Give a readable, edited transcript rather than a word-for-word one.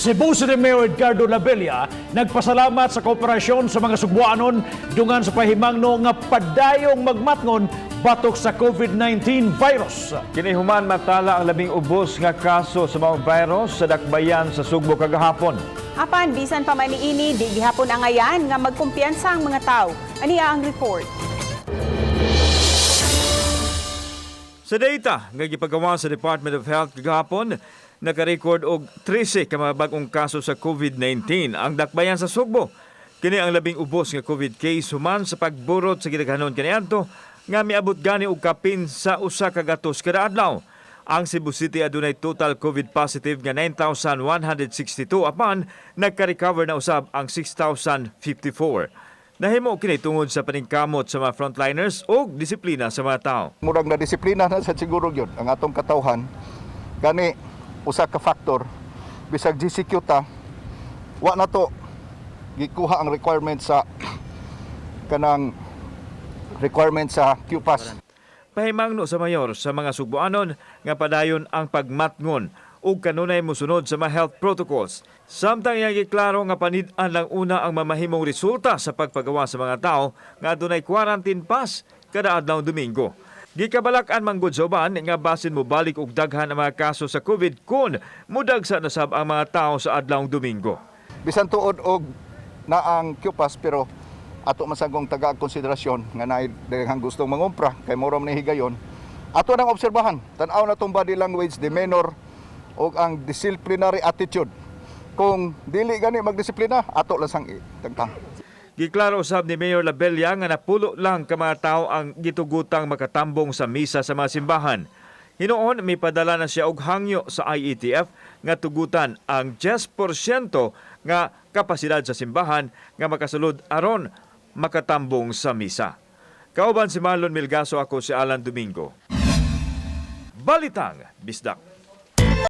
Cebu City Mayor Edgardo Labella nagpasalamat sa kooperasyon sa mga Sugbuanon dungan sa pahimangno nga padayong magmatngon batok sa COVID-19 virus. Kini human matala ang 10 ubos nga kaso sa maong virus sa dakbayan sa Sugbo kagahapon. Apan bisan pa man niini, di gihapon angayan nga magkumpiyansa ang mga tao. Ania ang report. Sa data nga gipagawa sa Department of Health kagahapon, naka-record og 13 ka mga bag-ong kaso sa COVID-19 ang dakbayan sa Sugbo. Kini ang 10 ubos nga COVID case human sa pagburot sa gidaghanon kaniadto nga miabot gani og kapin sa 100 kada adlaw. Ang Cebu City adunay total COVID positive nga 9,162, apan nagka-recover na usab ang 6,054. Nahimo kini tungod sa paningkamot sa mga frontliners ug disiplina sa mga tao. Murag na disiplina na sa siguro gyud ang atong katawhan. Gani usa ka factor, bisag GCQ ta, wa na to gikuha ang requirement sa kanang requirement sa QPass. Pahimangno sa mayor sa mga Sugbuanon nga padayon ang pagmatngon ug kanunay mosunod sa mga health protocols. Samtang iyang giklaro nga panid-an lang una ang mamahimong resulta sa pagpagawa sa mga tao nga adunay quarantine pass kada adlaw Domingo. Gikabalak-an manggod sa uban nga basin mobalik og daghan ang mga kaso sa COVID kun mudagsa na sab ang mga tao sa adlaw Domingo. Bisan tuod og na ang QPass, pero ato masagong taga konsiderasyon nga naay daghang gustong mangumpra kay mura man ni higayon. Ato nang obserbahan, tan-aw na tong body language, demeanor ug ang disciplinary attitude. Kung dili gani magdisiplina, ato lang sang itagtang. Giklaro usab ni Mayor Labella nga 10 lang ka mga tao ang gitugutang makatambong sa misa sa mga simbahan. Hinuon may padala na siya og hangyo sa IATF nga tugutan ang 10% nga kapasidad sa simbahan nga makasulod aron makatambong sa misa. Kauban si Marlon Milgaso, ako si Alan Domingo. Balitang Bisdak.